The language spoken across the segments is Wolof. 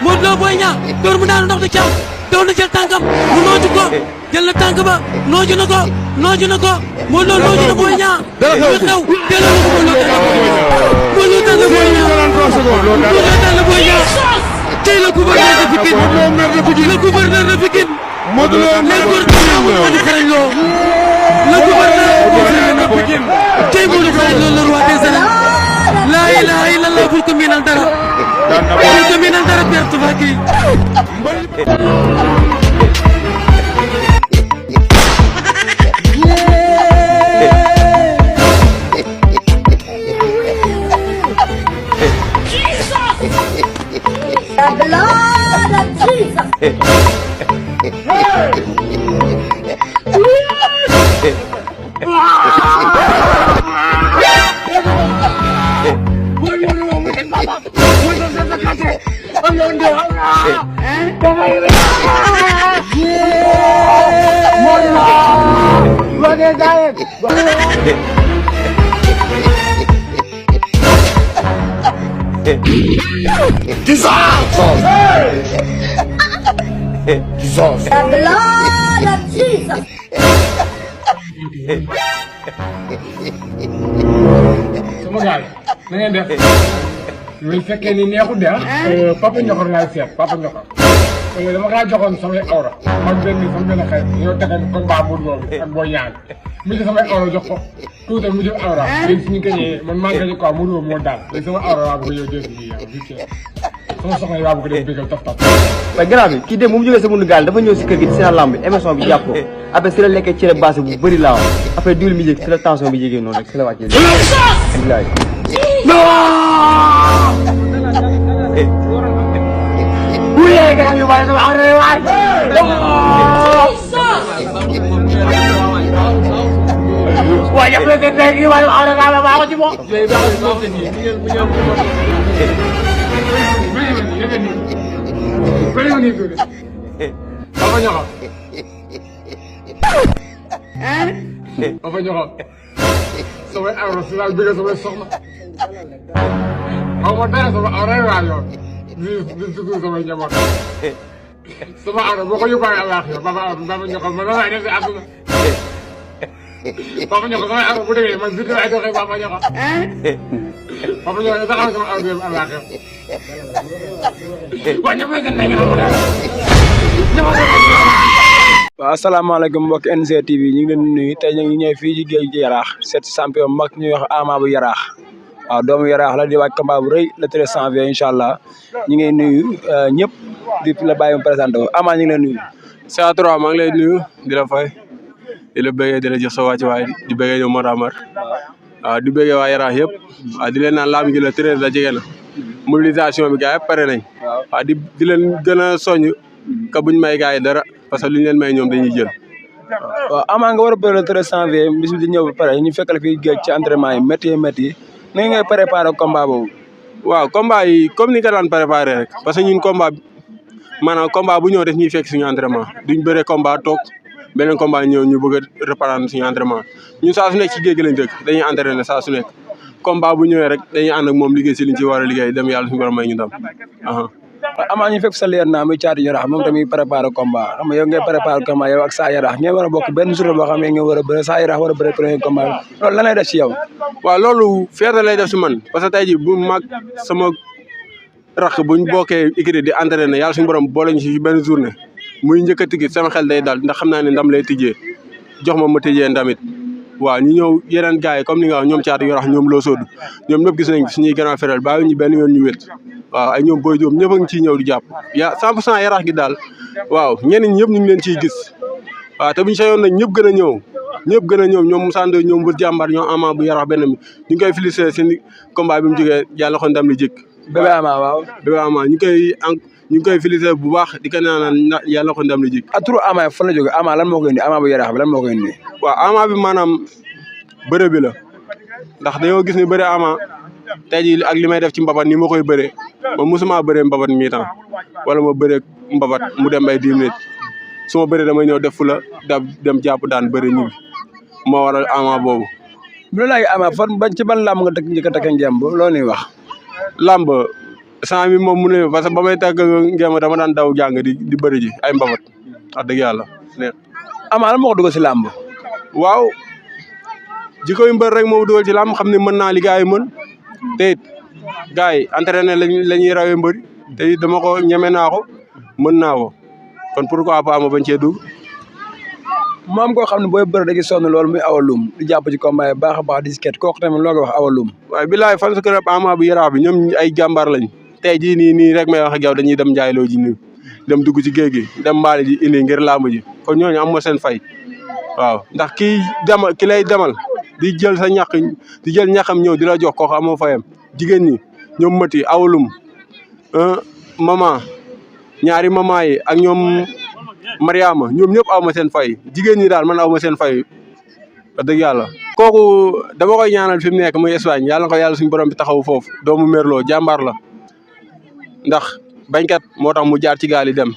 Modou Lo Boy Niang door mu daanu ndox di caw daw na jël tànkam mu nooju ko jël na tànk ba nooju na ko Modou Lo nooju na Boy Niang lu xew delloo ko Modou Lo dal na Boy Niang Modou Lo dal na Boy Niang tey le gouverneur de Pikine le gouverneur de Pikine Modou Lo le gouverneur de Pikine tey Modou Lo le roi des arènes la ilaha illallah bul ko miinal dara bul ko miinal dara perte Tapha Gueye The blood of Jesus. Jesus. The blood of Jesus. Sama gaay na ngeen def lu fekkee ni neexu de papa ñoxor laay seet papa ñoxor dama kaa joxoon samay awra man sama benn xarit ñoo tegal combat Modou Lo ak Boy Niang mu jël samay awra jox ko tuuti mu jël awra léegi suñu gañee man maa ngi quoi Modou Lo moo daal léegi sama awra waa bëgg yow dégg sama soxna yi waa bëgg def bégal taf taf waaye grand bi kii dem bu mu jógee sa mundu gaal dafa ñëw si kër gi di seen lamb bi émission bi jàpp ko après si la lekkee cere baase bu bëri laa wax après diwli mi yëg si la tension bi yégee noonu rek si la wàccee bilaay wuyee garam yu bari sama awra waay waaye yëpp la seen tey yi waaye awra gaa baa ko ci moom Papa ñoxor Papa ñoxor samay awra si laal bëgg samay soxna xaw ma dara sama awra waa yoon di sukur samay njaboot sama awra boo ko yóbbaale àllaax yow Papa ñoxor ma la def si àdduna Papa ñoxor samay awra bu demee man bitti laay doxee Papa ñoxor Papa ñoxor sax sama awra dem àllaax yow waa ñëpp nga nekk waaw asalaamaaleykum mbokki NG TV ñu ngi leen di nuyu tey ñu ngi ñëw fii ci géej gi yaraax seet champion mag ñuy wax Ama bu yaraax waaw doomu yaraax la di waaj combat bu rëy le 13 janvier incha allah ñu ngi nuyu ñëpp di la bàyyi mu présenté wu Ama ñu ngi leen nuyu. CA3 maa ngi lay nuyu di la fay di la bëggee di la jox sa wàccuwaay di bëggee ñoom Modamar waaw di bëggee waa yaraax yëpp waaw di leen naan laam gi le 13 la jege na mobilisation bi gars yi pare nañ waaw di leen gën a soññ ka buñ may gars yi dara parce que lu ñu leen may ñoom dañuy jël. waaw Ama nga war a bëre le 13 janvier bis bi di ñëw ba pare ñu fekk la fii géej ci entraînement yi métti yi ni ngay préparé combat boobu. waaw combat yi comme ni nga daan préparé rek parce que ñun combat maanaam combat bu ñëw def ñuy fekk suñu entraînement duñ bëre combat toog beneen combat ñëw ñu bëgg a reprendre suñu entraînement ñun saa su nekk ci géej gi lañ dëkk dañuy entraîné saa su nekk combat bu ñëwee rek dañuy ànd ak moom liggéey si liñ ci war a liggéey dem yàlla suñu borom may ñu ndam. Ama ñu fekk sa leer naa muy caatu yaraax moom tamit préparé combat xam nga yow ngay préparé combat yow ak saa yaraax ngeen war a bokk benn journée boo xam ne ngeen war a bëre saa yaraax war a bëre premier combat loolu lan lay def ci yow. waaw loolu fierté lay def si man parce que tey jii bu mag sama rakk buñ bokkee écurie di entraîné yàlla suñu borom boole ñu si benn journée muy njëkk a tijji sama xel day dal ndax xam naa ne ndam lay tijjee jox ma tijjee ndamit waaw ñu ñëw yeneen gars yi comme ni nga wax ñoom caatu yaraax ñoom loo sóodu ñoom ñëpp gis nañ suñuy grand frère bàyyi ñu benn yoon ñu wét waaw ay ñoom Boy Diop ñëpp a ngi ciy ñëw di jàpp ya 100% yaraax gi daal waaw ñeneen ñëpp ñu ngi leen ciy gis waaw te buñu sayoon nag ñëpp gën a ñëw ñoom Moussa Ndoye ñoom Mbër Jàmbar ñoom Ama bu yaraax benn mi ñu ngi koy félicité seen combat bi mu jógee yàlla ko ndam li jëkk bébé Ama waaw bébé Ama ñu ngi koy félicité bu baax di ko ñaanal yàlla ko ndam li jëkk turu Ama fan la jógee Ama lan moo koy indi Ama bu yaraax bi lan moo koy indi waaw Ama bi maanaam bëre bi la ndax dañoo gis ni bëre Ama tey jii ak li may def ci mbabat ni ma koy bëree ma mosuma bëree mbabat mi-temps wala ma bëree mbabat mu dem ay 10 minutes su ma bëree damay ñëw def fu la dem jàpp daan bëri ñibbi moo waral Ama boobu. bu la laajee Ama fan ban ci ban làmb nga njëkk a takk ngemb loolu ñuy wax. làmb sant bi moom mu ne parce que ba may tàgg ngeen dama daan daw jàng di bëri ji ay mbabat wax dëgg yàlla. Ama lan moo ko dugal si làmb. waaw jikko yu mbër rek moo dugal ci làmb xam ne mën naa li gars yi mën te it gars yi entraîné la ñuy rawee mbëri te it dama ko ñeme naa ko mën naa ko kon pourquoi pas ma bañ cee dugg. mu am koo xam ne booy bëri da ngay sonn loolu muy awalum di jàpp ci combat yi baax a baax di si ket kooku tamit loo koy wax awalum. waaye bilaay fan sa kërëb Ama bu Yaraax bi ñoom ay jàmbaar lañ tey jii nii rek may wax ak yow dañuy dem njaayloo ji nii dem dugg ci géej gi dem mbaali ji indi ngir làmb ji kon ñooñu am ma seen fay waaw ndax ki lay demal di jël sa ñàq di jël ñaxam ñëw di la jox kooku amoo fayam jigéen ñi ñoom mëti awalum maman ñaari maman yi ak ñoom Mariama ñoom ñëpp aw ma seen fay jigéen ñi daal man aw ma seen fay wax dëgg yàlla. kooku dama koy ñaanal fi mu nekk muy Espagne yàlla na ko yàlla suñu borom bi taxawu foofu doomu merloo jàmbaar la ndax bañkat moo tax mu jaar ci gaal yi dem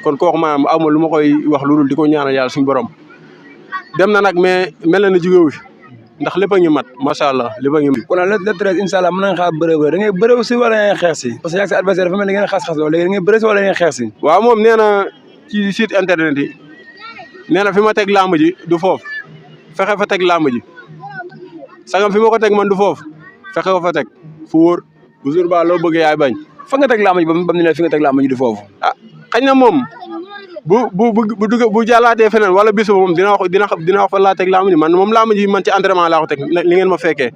kon kooku maanaam aw ma lu ma koy wax lu dul di ko ñaanal yàlla suñu borom dem na nag mais mel na ne jógewu fi ndax lépp a ngi mat macha allah lépp a ngi. kon le 13 incha allah mën nañu xaar bërëb da ngay bërëb si wala da ngay xeex si parce que yaa ngi sa adversaire dafa mel ni ngeen xas-xas loolu léegi da ngay bërëb si wala da ngay xeex si. waaw moom nee na ci site internet yi nee na fi ma teg làmb ji du foofu fexe fa teg làmb ji sagam fi ma ko teg man du foofu fexe ko fa teg fu wóor bu jour ba loo bëggee yaay bañ. fa nga teg làmb ji ba mu ne la fi nga teg làmb ji du foofu. ah xañ na moom bu jàllaatee feneen wala bisu moom dina wax fa laa teg làmb ji man moom làmb ji man ci entraînement laa ko teg li ngeen ma fekkee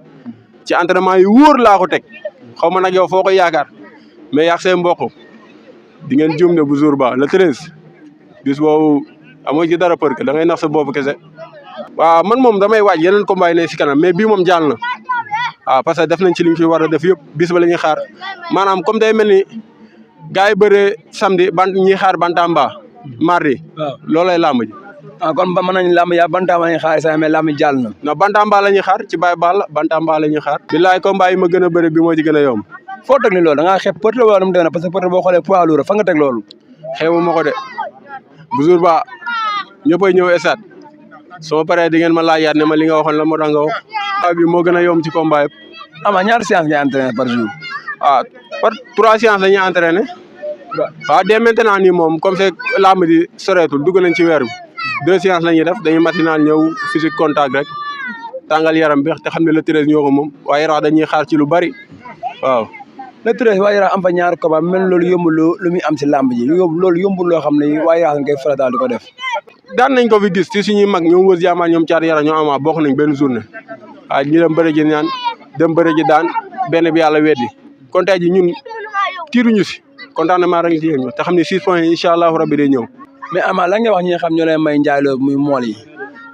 ci entraînement yu wóor laa ko teg xaw ma nag yow foo ko yaakaar mais yaag seen mbokk di ngeen juum ne bu jour ba le 13 bis boobu amoo ci dara përk da ngay nax sa bopp kese. waaw man moom damay waaj yeneen combat yi ne si kanam mais bii moom jàll na waaw parce que def nañ ci li ñu fi war a def yëpp bis ba la ñuy xaar maanaam comme day mel ni gars yi bëree samedi ñiy xaar Bantamba mardi. waaw loolay làmb ji. kon mën nañ làmb yaa Bantamba la ñuy xaar sax mais làmb jàll na. non Bantamba la ñuy xaar ci Baye Balla Bantamba la ñuy xaar. bilaay combat yi ma gën a bëri bi moo ci gën a yomb. foo teg ni loolu da ngaa xeeb Pere la wala nu mu demee parce que Pere boo xoolee poids lourd fa nga teg loolu. xeebu ma ko de bu jour ba ñëppay ñëw esat soo paree di ngeen ma laajaat ne ma li nga waxoon la moo tax nga wax. combat bi moo gën a yomb ci combat yëpp. ama ñaari séance ngay entraîné par jour. par 3 séances la ñuy entraîné. waaw dès maintenant nii moom comme c'est làmb di soreetul dugg nañ ci weer bi 2 séances la ñuy def dañuy matinal ñëw physique contact rek tàngal yaram bi te xam ne le 13 ñoo ko moom waaye Yaraax dañuy xaar ci lu bari waaw. le 13 waa Yaraax am fa ñaari combat mel loolu yombul lu muy am si làmb ji loolu yombul loo xam ne waa Yaraax nga koy farataal di ko def. daan nañ ko fi gis ci suñuy mag ñoom wër jaamaan ñoom caar Yaraax ñoo ama bokk nañ benn journée waaw ñu dem bëre ji ñaan dem bëre ji daan benn bi yàlla weddi kon tey ji ñun tiiruñu si contentement rek ci yéen te xam ne 6 points yi incha allahu rabbi day ñëw. mais ama lan nga wax ñi nga xam ñoo lay may njaayloo muy mool yi.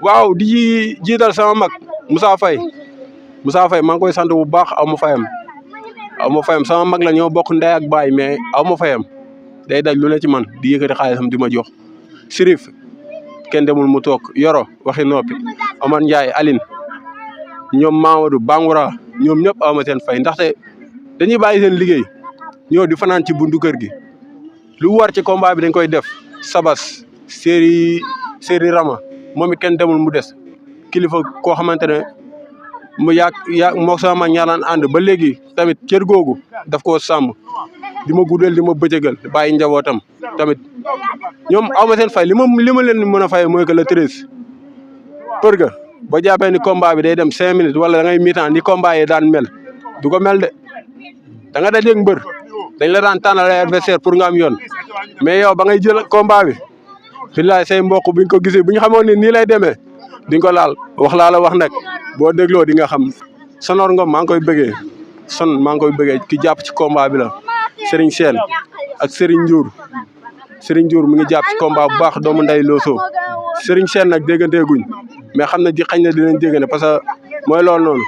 waaw di jiital sama mag Moussa Faye maa ngi koy sant bu baax aw ma fayam sama mag la ñoo bokk ndey ak baay mais aw ma fayam day daj lu ne ci man di yëkkati xaalisam di ma jox. Sirif kenn demul mu toog Yoro waxi noppi Omar Ndiaye Aline ñoom Mamadou Bangoura ñoom ñëpp aw ma seen fay ndaxte dañuy bàyyi seen liggéey ñëw di fanaan ci buntu kër gi lu war ci combat bi dañ koy def. Sabas série Rama moom it kenn demul mu des kilifa koo xamante ne mu yaa moo sama mag ñaalaan ànd ba léegi tamit cër googu daf koo sàmm di ma guddal di ma bëccëgal bàyyi njabootam tamit ñoom aw ma seen fay li ma leen mën a fay mooy que le 13 për ga boo jàppee ni combat bi day dem 5 minutes wala da ngay mi-temps ni combat yi daan mel du ko mel de da nga dajeeg mbër dañ la daan tànnal ay adversaire pour nga am yoon mais yow ba ngay jël combat bi billaay say mbokk buñ ko gisee bu ñu xamoon ne nii lay demee diñ ko laal wax laa la wax nag boo dégloo di nga xam Sonor Ngom maa ngi koy bëggee maa ngi koy bëggee ki jàpp ci combat bi la Serigne Sène ak Serigne Ndiour mi ngi jàpp ci combat bu baax doomu nday Loso Serigne Sène nag dégganteeguñ mais xam na xañ na dinañ déggante parce que mooy loolu noonu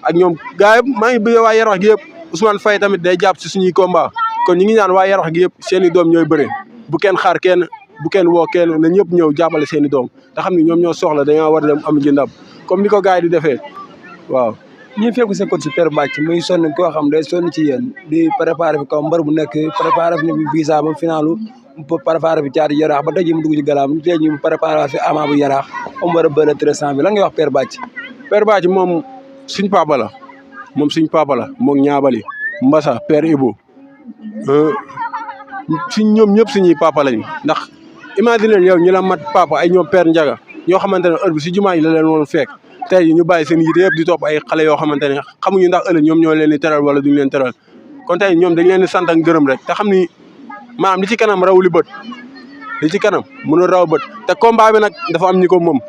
ak ñoom gars yëpp maa ngi bëggee waa Yaraax gi yëpp Ousmane Faye tamit day jàpp ci suñuy combat kon ñi ngi ñaan waa Yaraax gi yëpp seen i doom ñooy bëre bu kenn xaar kenn bu kenn woo kenn na ñëpp ñëw jàppale seen i doom te xam ni ñoom ñoo soxla dañoo war a dem am ji ndam comme ni ko gars yi di defee waaw. ñi fekk sa coach si Pere Bathie muy sonn koo xam day sonn ci yéen di préparer fi kaw mbër bu nekk préparer fi ni visa ba finalu préparer fi caati Yaraax ba tey jii mu dugg ci galaam tey jii mu préparer fi Ama bu Yaraax am war a bëre 300 bi lan ngay wax Pere Bathie. Pere Bathie moom suñ papa la moom suñ papa la moom ñaabali Mbassa Père Ibo ñoom ñëpp suñuy papa lañu ndax imagine yow ñu la mat papa ay ñoom père Ndiaga ñoo xamante ne heure bi si jumaa yi la leen woon fekk tey ñu bàyyi seen yite yëpp di topp ay xale yoo xamante ne xamuñu ndax ëllëg ñoom ñoo leen di teral wala duñu leen teral kon tey ñoom dañ leen di sant ak gërëm rek te xam ni maanaam li ci kanam raw li bët li ci kanam mën a raw bët te combat bi nag dafa am ñi ko moom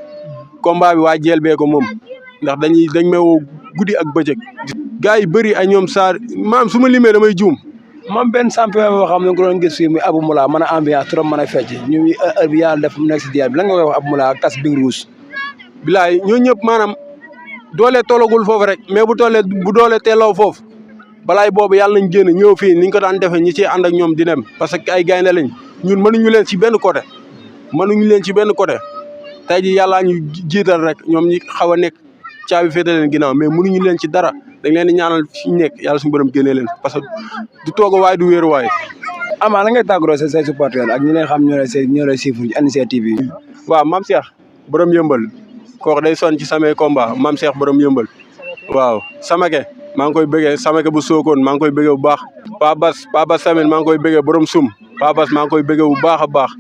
combat bi waa Diéll bee ko moom ndax dañ may woo guddi ak bëccëg gars yi bëri ay ñoom saar maanaam su ma limee damay juum moom benn champion boo xam ne nga ko doon gis fii muy Abou Moula mën a ambiance trop mën a fecc ñu heure bi yàlla def mu nekk si Diéll bi lan nga koy wax Abou Moula ak tas big rouge bilaay ñoo ñëpp maanaam doole tollagul foofu rek mais bu doole teeloo foofu balaay boobu yàlla nañ génn ñëw fii ni ñu ko daan defee ñi ci ànd ak ñoom di dem parce que ay gaynde lañ ñun mënuñu leen ci benn côté tey ji yàllaa ñu jiital rek ñoom ñi xaw a nekk caabi féete leen ginnaaw mais mënuñu leen ci dara dañ leen di ñaanal fi ñu nekk yàlla suñu borom génnee leen parce que du toog waaye du wéeru waaye Ama la ngay tàggatoo say supporters ak ñi leen xam ñoo lay suivre ci NC TV waaw Mame Cheikh borom yëmbal kooku day sonn ci samay combat Mame Cheikh borom yëmbal waaw Samake maa ngi koy bëggee Samake bu Sokone maa ngi koy bëggee bu baax Pa Bas tamit maa ngi koy bëggee borom sum Pa Bas maa ngi koy bëggee bu baax a baax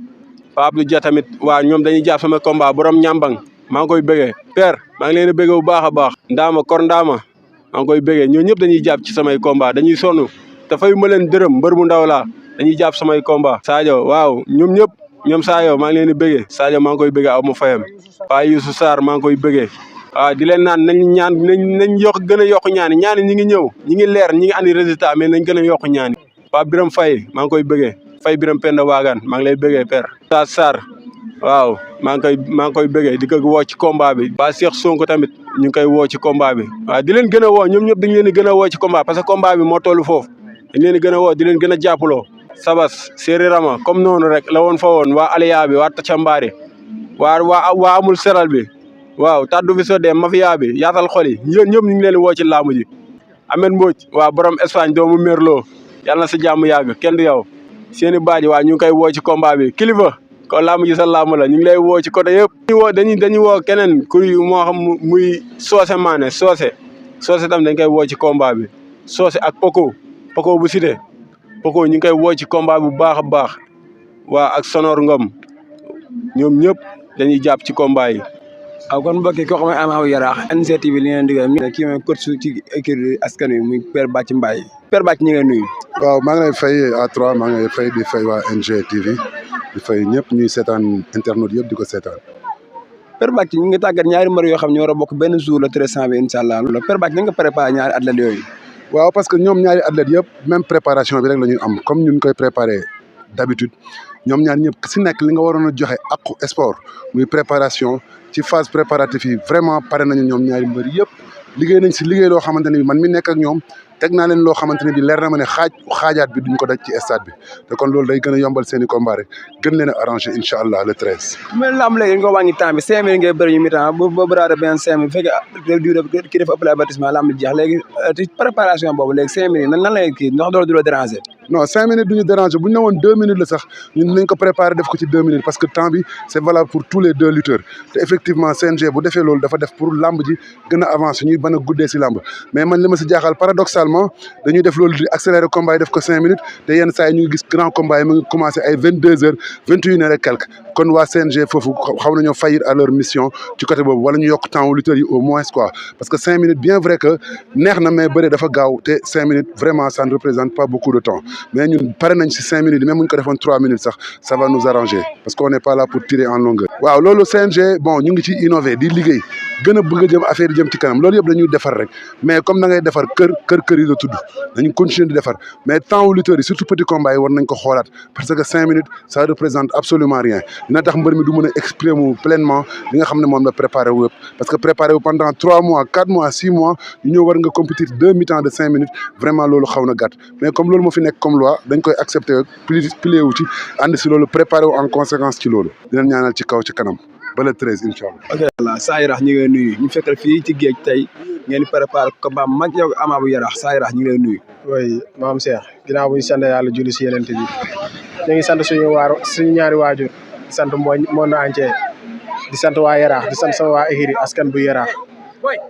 Pa Abdou Dia tamit waaw ñoom dañuy jàpp sama combat borom ñambang maa ngi koy bëggee Pere maa ngi leen di bëggee bu baax a baax Ndaama Kor Ndaama maa ngi koy bëggee ñoo ñëpp dañuy jàpp ci samay combat dañuy sonn te fayu ma leen dërëm mbër bu ndaw laa dañuy jàpp samay combat Sadio waaw ñoom ñëpp ñoom Sadio maa ngi leen di bëggee Sadio maa ngi koy bëggee aw ma fayam Pa Youssou Sarr maa ngi koy bëggee waaw di leen naan nañ yokk gën a yokk ñaani ñi ngi ñëw ñi ngi leer ñi ngi andi résultat mais nañ gën a yokk ñaani Pa Biram Faye maa ngi koy bëggee Faye Biram Penda Waagaan maa ngi lay bëggee Pere Sarr waaw maa ngi koy bëggee di ko woo ci combat bi ba Cheikh Sonko tamit ñu ngi koy woo ci combat bi waaw di leen gën a woo ñoom ñëpp dañ leen di gën a woo ci combat parce que combat bi moo toll foofu dañ leen di gën a woo di leen gën a jàppaloo Sabas Séeri Rama comme noonu rek la woon fa woon waa Aliya bi waa Tacambaari waa amul seral bi waaw taddu fi sodee mafia bi yaatal xol yi yéen ñëpp ñu ngi leen di woo ci laamu ji Ahmed Mbodj waa borom Espagne doomu Merlo yàlla na sa jàmm yàgg kenn du yow seeni baaji waa ñu ngi koy woo ci combat bi kilifa ko laamu ji sa laamu la ñu ngi lay woo ci côté yëpp dañuy woo keneen kuy moo xam muy soose maane soose tam dañ koy woo ci combat bi soose ak Poko bu Cité Poko ñu ngi koy woo ci combat bu baax a baax waa ak Sonor Ngom ñoom ñëpp dañuy jàpp ci combat yi waaw kon mbokk yi koo xam ne Ama bu Yaraax NC TV li ngeen digal kii mooy coach ci équipe askan wi muy Père Bathie Mbaye Père Bathie ñu ngi lay nuyu waaw maa ngi lay fay A3 maa ngi lay fay di fay waa NG TV di fay ñëpp ñuy seetaan internet yëpp di ko seetaan Père Bathie ñu ngi tàggat ñaari mbër yoo xam ne war a bokk benn jour le 13 janvier incha allah Père Bathie nga préparé ñaari athlètes yooyu waaw parce que ñoom ñaari athlètes yëpp même préparation bi rek la ñuy am comme ñun koy préparé d'habitude ñoom ñaar ñëpp si nekk li nga waroon a joxe ak sport muy préparation ci phase préparative yi vraiment pare nañu ñoom ñaari mbër yëpp liggéey nañ si liggéey loo xamante ne bi man mi nekk ak ñoom teg naa leen loo xamante ne bi leer na ma ne xaajaat bi duñ ko daj ci stade bi te kon loolu day gën a yombal seen i combat rek gën leen a arrangé incha allah le 13. mais lamb léegi nga wàññi temps bi 5 minutes ngay bëri ñu mi-temps ba bëraade benn 5 minutes bu fekkee kii dafa ëppale avertissement lamb ji jeex léegi ci préparation boobu léegi 5 minutes nan lay kii ndax loolu du la déranger non 5 minutes duñu déranger bu ñu ne woon 2 minutes la sax ñun dinañ ko préparer def ko ci 2 minutes parce que temps bi c'est valable pour tous les 2 lutteurs te effectivement CNG bu defee loolu dafa def pour lamb ji gën a avancer ñuy mën a guddee si lamb mais man li ma si jaaxal paradoxalement dañuy def loolu di accélérer combat yi def ko 5 minutes te yenn saa yi ñu ngi gis grand combat yi mu ngi commencé ay 22 heures 21 heures et quelques kon waa CNG foofu xaw nañoo faillir à leur mission ci côté boobu wala ñu yokk temps lutteurs yi au moins quoi parce que 5 minutes bien vrai que neex na mais bëre dafa gaaw te 5 minutes vraiment ça ne représente pas beaucoup de temps mais ñun pare nañ si 5 minutes même bu ñu ko defoon 3 minutes sax ça va nous arranger parce qu'on n'est pas là pour tirer en longueur. waaw loolu CNG bon ñu ngi ci innover di liggéey gën a bëgg a jëm affaire yi jëm ci kanam loolu yëpp dañuy defar rek mais comme da ngay defar kër yi la tudd dañu continuer di defar mais temps lutteurs yi surtout petit combat yi war nañ ko xoolaat parce que 5 minutes ça représente absolument rien dina tax mbër mi du mën a exprimer pleinement li nga xam ne moom la préparé wu yëpp parce que préparé wu pendant 3 mois 4 mois 6 mois ñu ñëw war nga compétir 2 mi-temps de 5 minutes vraiment loolu xaw na gàtt mais comme loolu moo fi nekk comme loi dañ koy accepter plié wu ci ànd si loolu préparé wu en conséquence ci loolu dinañ ñaanal ci kaw ci kanam ba le 13 incha allah. ok voilà Saa Yaraax ñu ngi lay nuyu ñu fekkal fii ci géej tey ngeen di préparé combat mag yow Ama bu Yaraax Saa Yaraax ñu ngi lay nuyu. oui maam Cheikh ginnaaw bu ñu sant yàlla julli si yeneen bi ñu ngi sant suñu ñaari waajur di sant monde entier di sant waa Yaraax di sant sama waa écurie askan bu Yaraax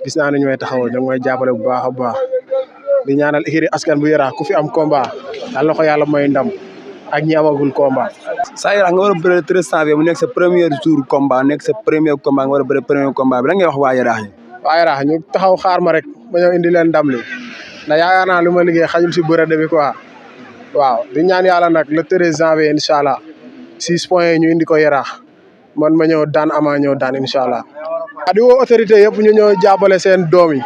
gis naa ne ñooy taxawoo ñoom mooy jàppale bu baax a baax di ñaanal écurie askan bu Yaraax ku fi am combat yàlla na ko yàlla may ndam ak ñi amagul combat. saa Yaraax nga war a bëre 13 janvier mu nekk sa premier jour combat nekk sa premier combat nga war a bëre premier combat bi lan ngay wax waa Yaraax yi. waa Yaraax ñu taxaw xaar ma rek ma ñëw indi leen ndam li ndax yaakaar naa li ma liggéey xajul si bëre bi quoi waaw di ñaan yàlla nag le 13 janvier incha allah 6 points yi ñu indi ko Yaraax man ma ñëw daan ama ñëw daan incha allah. di woo autorité yëpp ñu ñëw jàppale seen doom yi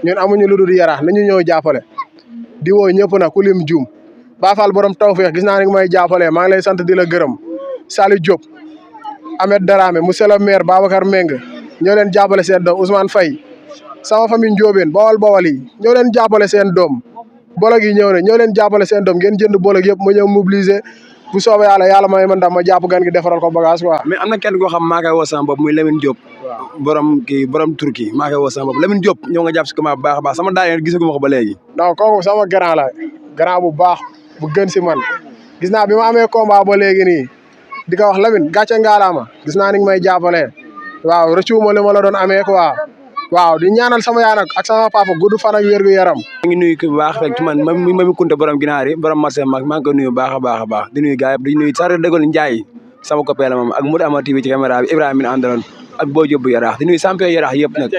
ñun amuñu lu dul Yaraax nañu ñëw jàppale di woo ñëpp nag ku lim juum Bafal borom tawfeex gis naa ni may jàppale maa ngi lay sant di la gërëm Saliou Diop Ahmed Darame monsieur le maire Babacar Meng ñoo leen jàppale seen doom Ousmane Faye sama famille Ndiobène bawal yi ñoo leen jàppale seen doom bolog yi ñëw ne ñoo leen jàppale seen doom ngeen jënd bolog yëpp ma ñëw mobiliser bu soobee yàlla may man ndam ma jàpp gan gi defaral ko bagage quoi. mais am na kenn koo xam maa koy woo sama bopp muy Lamine Diop. borom Turquie maa koy woo sama bopp Lamine Diop ñëw nga jàpp si combat bu baax a baax sama daay gisaguma ko ba léegi. non kooku sama grand la grand bu baax bu gën si man gis naa bi ma amee combat ba léegi nii di ko wax Lamine gàcce ngaalaama gis naa ni may jàppalee waaw rëccuwuma li ma la doon amee quoi waaw di ñaanal sama yaay nag ak sama papa gudd fan ak wér gu yaram. maa ngi nuyu bu baax rek ci man Mami Kunta borom ginaar yi borom marché mag maa ngi koy nuyu baax a baax di nuyu gars yi di nuyu Sarr Dégol Ndiaye sama copain la moom ak Modou Ama TV ci caméra bi Ibrahima mi àndaloon ak Boy Diop bu Yaraax di nuyu champion Yaraax yëpp nag.